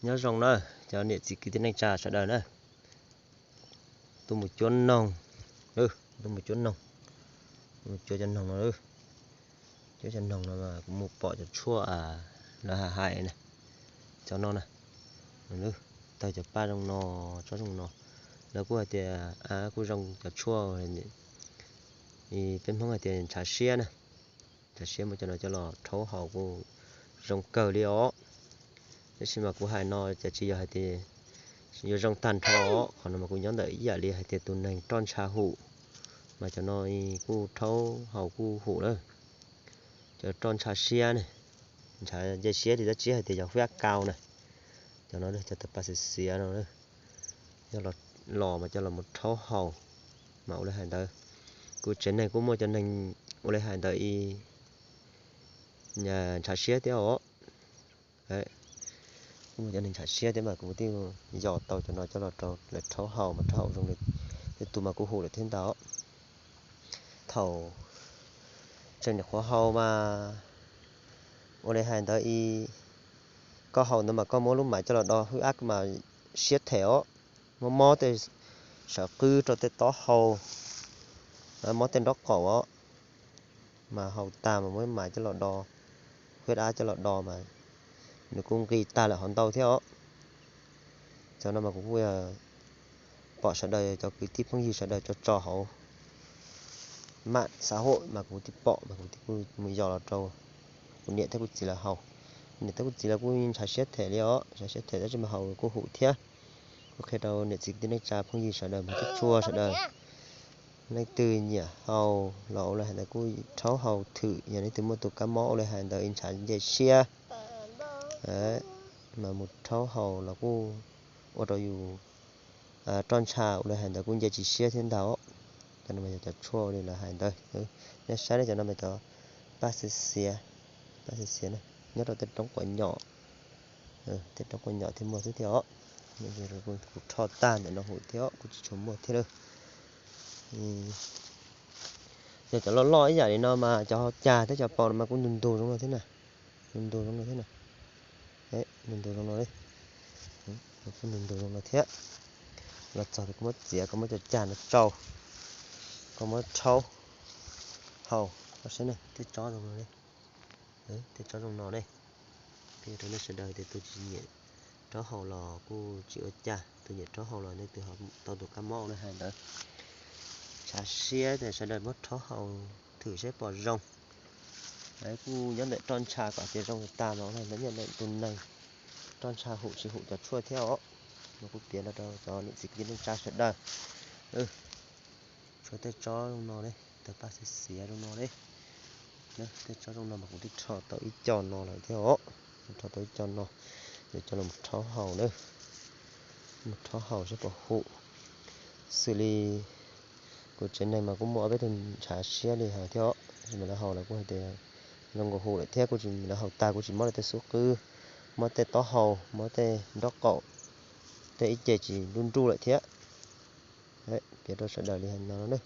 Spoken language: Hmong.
Nyob zoo na, cov niam txiv kwv tij neej tsa sawv daws na, tuaj mus cuab noog, tuaj mus cuab noog, mus cuab cov noog no, cuab cov noog no mas kuv mus pom cov tshuaj lawv hais hais na, cov no na, tawg cov paj zoo no, tsob zoo no, lawv kuj hais tias kuj zoo cov tshuaj, peb Hmoob hais tias ntshav siab na, ntshav siab muab cov no coj los rhaub haus kuj zoo kawg li os. Tab sis mas kuv hais no ces tsis yog hais tias yuav zoo tag nrho os, qhov no mas kuj nyob ntawm ib yam li hais tias tus neeg roj ntsha hum, mas cov no kuj rhaub haus kuj hum lawm. Cov roj ntsha siab ne, ntshav nce siab li tab sis hais tias yog huyết áp cao na, cov no cov tawg paj xiav xiav no, yog los mas coj los mus rhaub haus mas ua li hais ntawd. Kuv tsev neeg kuj muaj cov neeg ua li hais ntawd ntshav siab thiab os. Kuj muaj cov neeg ntshav siab thiab mas kuv thiaj yos tau cov no coj los rau lawv rhaub haus mas rhaub haus zoo li, tej tus mas kuj hum lawm thiab ntag. Thaum tseem nyuam qhuav haus mas ua li hais ntawd, koj haus ntawd mas koj muab lub maiv coj los do huyết áp mas siab them os. Muab mob tej, sawv qwb rau tej taub hau, mob tej nraub qaum os, mas haus tag mas muab maiv coj los do, huyết áp coj los do mas nws kuj nqis tag lawm hauv ntau thiab os. Cov no mas kuv kuj pom sawv daws cov kwv tij phooj ywg sawv daws tso tso hauv mạng xã hội mas kuv thiaj pom mas kuv thiaj kuj mus yos los rau kuv niam thiab kuv txiv lawv haus. Niam thiab kuv txiv lawv kuj ntshav siab them li os, ntshav siab them tab sis mas haus kuj hum thiab. Kuv qhia rau niam txiv kwv tij neej tsa phooj ywg sawv daws mus tib tsuag sawv daws, leej twg nyiam haus los ua li hais ntawd kuj rhaub haus thwm, yog leej twg muaj tus kab mob ua li hais ntawd ntshav nce siab mas mus rhaub haus los kuj ua rau yus roj ntsha ua li hais ntawd kuj nce tsis siab thiab ntag. Cov no mas yog cov tshuaj li lawv hais ntawd. Nyob saib cov no mas cov paj xiav xiav, paj xiav xiav na, nyob rau tej roob quav nyom, tej roob quav nyom thiaj muaj xwb thiab os. Kuv rho tag ntawm no hum thiab os, kuj tsis tshua muaj thiab lawm. Yog cov loj loj ib yam li no mas cov hauv cag thiab cov paus no mas kuj ntug ntug zoo no thiab na, ntug ntug zoo no thiab na, ntug ntug zoo no li, kuj ntug ntug zoo no thiab. Los txog kuv muab txiav, kuv muab cov cag no tsau, kuv muab rhaub haus, koj saib na, tej tsob zoo no li, tej tsob zoo no ne. Qhia rau nej sawv daws tias tus tsis nyiam rhaub haus los kuj tsis ua cas, tus nyiam rhaub haus los nej twb ho tau tus kab mob ua li hais ntawd. Ntshav siab ces sawv daws muab rhaub haus thwm saib pom zoo. Kuj nyob ntawm roj ntsha kom tias zoo tag mas ua li ntawd, nyob ntawm tus neeg roj ntsha hum tsis hum cov tshuaj thiab os. Mas kuj piav los rau cov niam txiv kwv tij neej tsa sawv daws. Tshuav tej tsob zoo no li, tawg paj xiav xiav zoo no li, tej tsob zoo no mas kuv twb rho tau ib co no lawm thiab os. Rho tau ib co no, yuav coj los rhaub haus na, mus rhaub haus saib puas hum. Xws li kuv tsev neeg mas kuj muaj ob peb tug ntshav siab li hais thiab os, tsis mas lawv haus lawv kuj hais tias zoo nkaus hum lawm thiab, kuj tsis, lawv haus tag kuj tsis mob lawv tej xub qwb, mob tej taub hau, mob tej nraub qaum, tej ib ce tsis nruj nruj lawm thiab. Piav rau sawv daws li hais no na.